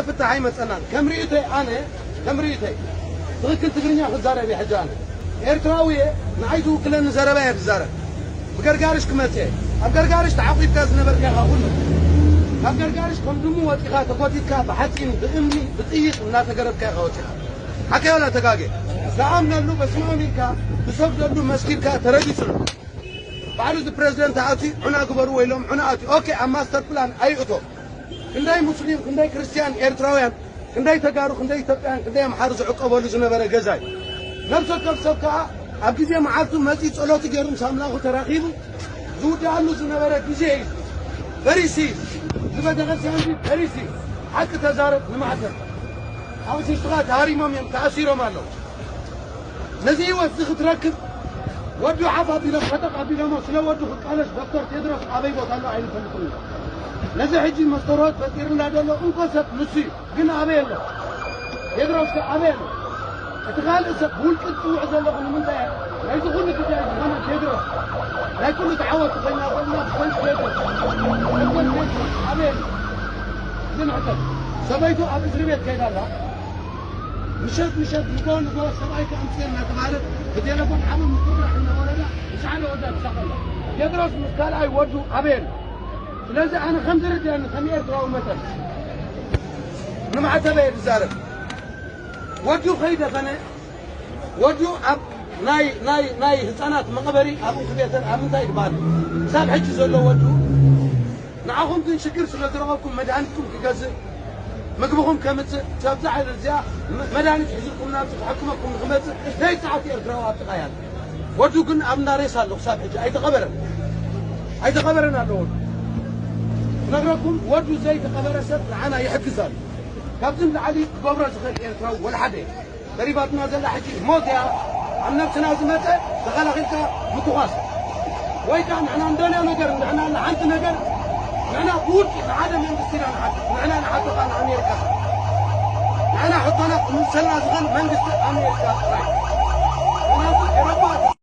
ፍታሕ ኣይመጸናን። ከም ርእይቶይ ኣነ፣ ከም ርእይቶይ ትኽክል ትግርኛ ክዛረብ እየ ሕጂ ኣነ። ኤርትራዊ እየ፣ ንዓይ ዝውክለኒ ዘረባ እየ ዝዛረብ። ብገርጋርሽ ክመጽእ እየ። ኣብ ገርጋርሽ ተዓቂብካ ዝነበርካ ኢኻ ኩሉ። ካብ ገርጋርሽ ከም ድሙ ወጺኻ ተጎቲትካ ብሓጺን፣ ብእምኒ፣ ብጥይት እናተገረፍካ ኢኻ ወጺኻ። ሓቀይ ዋላ ተጋጌ? ዝኣምነሉ በስመ ኣብ ኢልካ፣ ዝሰግደሉ መስጊድካ ተረጊጹ ኣሎ። ባዕሉ እዚ ፕረዚደንት ኣትዩ ዑና ግበርዎ ኢሎም ዑና ኣትዩ። ኦኬ፣ ኣብ ማስተር ፕላን ኣይእቶ። ክንደይ ሙስሊም፣ ክንደይ ክርስትያን ኤርትራውያን፣ ክንደይ ተጋሩ፣ ክንደይ ኢትዮጵያን፣ ክንደይ ኣምሓሩ ዝዕቀበሉ ዝነበረ ገዛ እዩ። ነብሲ ወከፍ ሰብ ከኣ ኣብ ግዜ መዓልቱ መጺኡ ጸሎቱ ገይሩ ምስ ኣምላኹ ተራኺቡ ዝውድኣሉ ዝነበረ ግዜ እዩ። በሪሲ እዩ። እዚ ቤተክርስትያን እዚ በሪሲ እዩ። ሓቂ ተዛረብ ንማዕተብ። ኣቕሽሽትኻ ተሃሪሞም እዮም፣ ተኣሲሮም ኣለዉ። ነዚ ህይወት እዚ ክትረክብ ወዱ ሓፍ ኣቢሎም፣ ፈጠቕ ኣቢሎሞ ስለ ወዱ ክቃለስ ዶክተር ቴድሮስ ኣበይ ቦታ ኣሎ ኣይንፈልጥን ኢና። ነዚ ሕጂ መስተርሆት ፈጢርና ዘሎ እንኮ ሰብ ንሱ እዩ። ግን ኣበይ ኣሎ? ቴድሮስ ከ ኣበይ ኣሎ? እቲ ካልእ ሰብ ብውልቂ ትጽውዕ ዘለኹ ንምንታይ እያ? ናይዚ ኩሉ ግዳይ ዝኾነ ቴድሮስ፣ ናይ ኩሉ ተዓወቲ ኮይና ዘለና ብሰንኪ ቴድሮስ። ሕቶን ቴድሮስ ኣበይ ኣሎ? እዚ ንሕተት። ሰበይቱ ኣብ እስሪ ቤት ከይዳ ኣላ። ምሸት ምሸት ንጎ ንጎ ሰብኣይ ከኣምጽእ እናተባህለ ብቴሌፎን ዓቢ ምፍርራሕ እናወረዳ ምስ ሓደ ወዳ ትሳቐ ኣላ። ቴድሮስ ምስ ካልኣይ ወዱ ኣበይ ኣሎ? ስለዚ ኣነ ከም ዝርድኣኒ ከም ኤርትራዊ መጠን ንማዕተበ እየ ዝዛረብ። ወዱ ከይደፈነ ወዱ ኣብ ናይ ናይ ናይ ህጻናት መቐበሪ ኣብ እንኩቤተር ኣብ እንታይ ይባሃል ክሳብ ሕጂ ዘሎ ወዱ። ንዓኹም ግን ሽግር ስለ ዝረኸብኩም መድሃኒትኩም ክገዝእ ምግብኹም ከምጽእ፣ ካብዛ ዕለት እዚኣ መ-፣ መድሃኒት ሒዝኩም ናብዚ ክሕክመኩም ንክመጽእ ለይቲ ሰዓት ኤርትራዊ ኣብ ጥቓይ ኣሎ። ወዱ ግን ኣብ እንዳ ሬሳ ኣሎ ክሳብ ሕጂ ኣይተቐበረን። ኣይተቐበረን ኣሎ ወዱ። ክነግረኩም ወዱ ዘይተቐበረ ሰብ ንዓና ይሕግዝ ኣሎ። ካብዚ ንላዕሊ ክገብሮ ዝኽእል ኤርትራዊ ወላ ሓደ የለን። ተሪፋትና ዘላ ሕጂ ሞት እያ። ኣብ ነብስና ዝመጸ ተኸላኺልካ ምትኳስ። ወይ ከኣ ንሕና እንደልዮ ነገር፣ ንሕና ንሓንቲ ነገር፣ ንሕና ብውልቂ ንሓደ መንግስቲ ኢና ንሓቶ። ንሕና ንሓቶ ከኣ ንኣሜሪካ። ንሕና ሕቶና ክምልሰልና ዝኽእል መንግስቲ ኣሜሪካ ጥራይ። ምኽንያቱ ኤውሮጳ